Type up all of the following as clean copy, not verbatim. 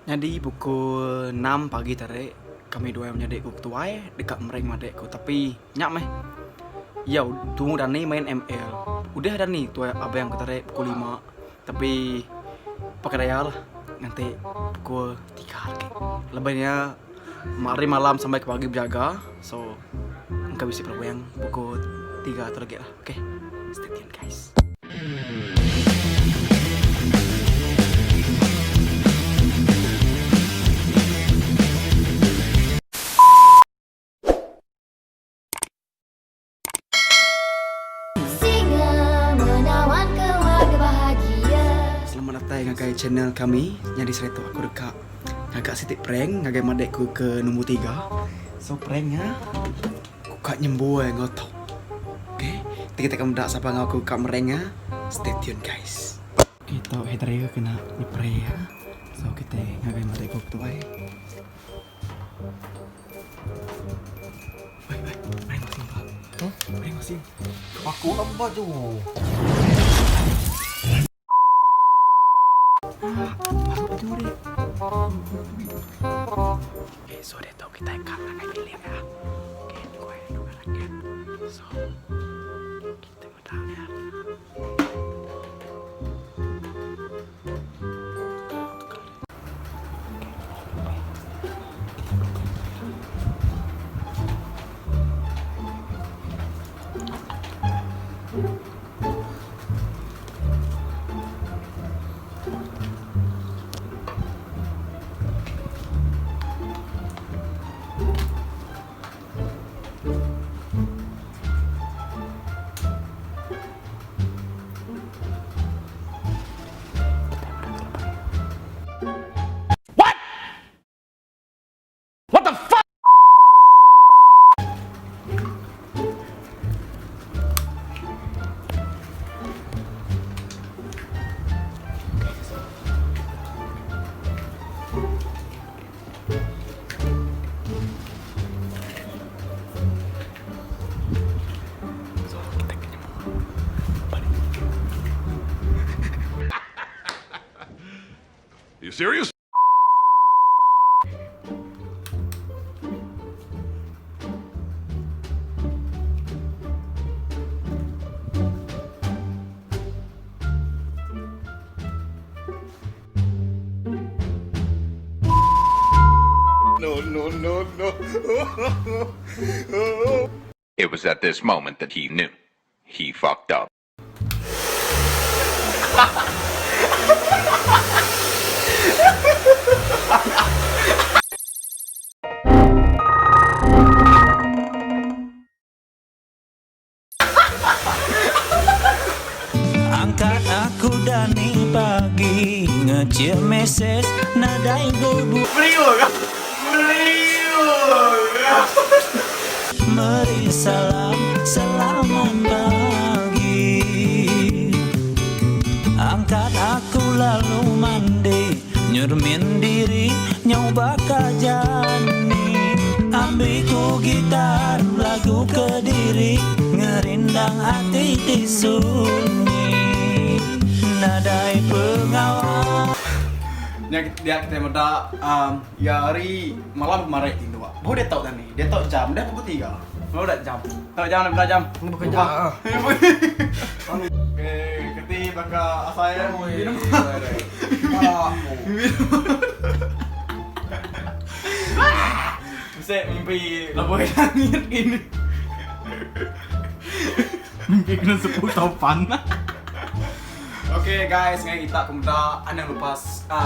Nyadi pukul enam pagi tadi kami duai menyadi ku ketuai deka mering madik ku tapi nya meh iya tumu dani main ML udah dani tuai abang ku tadi pukul lima tapi pakai daya lah nganti pukul tiga lagi laban iya hari malam sampai ke pagi bejaga so engka bisi peluang pukul tiga tu lagi lah okay stay tune guys. Selamat datai ngagai channel kami nyadi saritu aku deka ngaga siti prank ngagai madik ku ke nombor tiga. So prank nya Ku ka nyembuai enggau tu. Ok, ti kita ka meda sapa enggau aku ka mereng ah. Stay tune guys. Ok tu hair dryer kena nyepray ah. So kitai ngagai meri ku ketuai. Oi oi, meri masing tu. Huh? Meri masing. Aku apa tu? Ah, baru baju ri. Okay, so diatu kitai ka ngagai bilik ya. Okay, ku ai nunga langit. So, kita meda ya. So kita kena balik. You serious? No, no, no, no. It was at this moment that he knew. He fucked up. Angkat aku dani pagi ngecil mesej nadai bubu. Meri salam selamat pagi Angkat aku lalu mandi Nyermin diri nyau baka jani Ambi ku gitar belagu kediri Ngerindang ati ti sunyi Nadai pengawa Nya dia kitai meda um iya hari malam kemari ti endu. Baru dia tau tani. Dia tau jam dah pukul tiga. Baru dah jam. Tau jam dah jam. Ini bukan jam. Okey, keti baka asai ya. Minum. Bisa mimpi lebuh langit gini. Mimpi kena sepuluh topan. Okay guys, ngagai kita ke meda anang lupa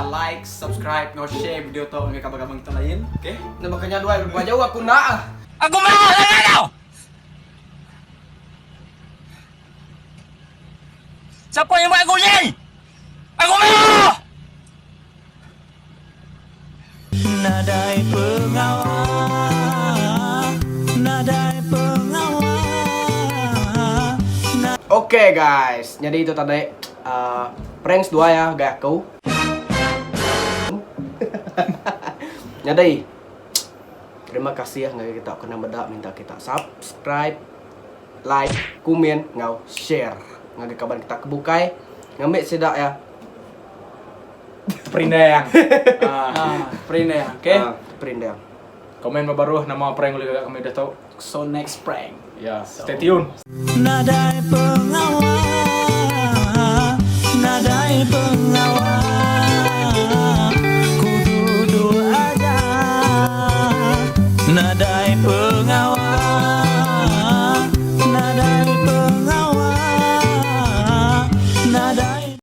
like, subscribe enggau share video tu ngagai kaban-kaban kita lain. Okay. Enda baka nya duai berubah jauh aku enda. Aku marah sangat tau. Siapa yang buat aku ni? Aku marah. Nadai pengawa Nadai pengawa Ok guys, nyadi itu tadi uh, prank seduai ya gai aku. nyadi terima kasih ngagai kita kena meda minta kita subscribe, like, komen enggau share ngagai kaban kita ke bukai ngambi sida ya Perindang. Perindang, okay? Ah, perindang. Komen ba baruh nama prank ulih gaga kami udah tu. So next prank. Ya, stay tune. Nadai pengawa.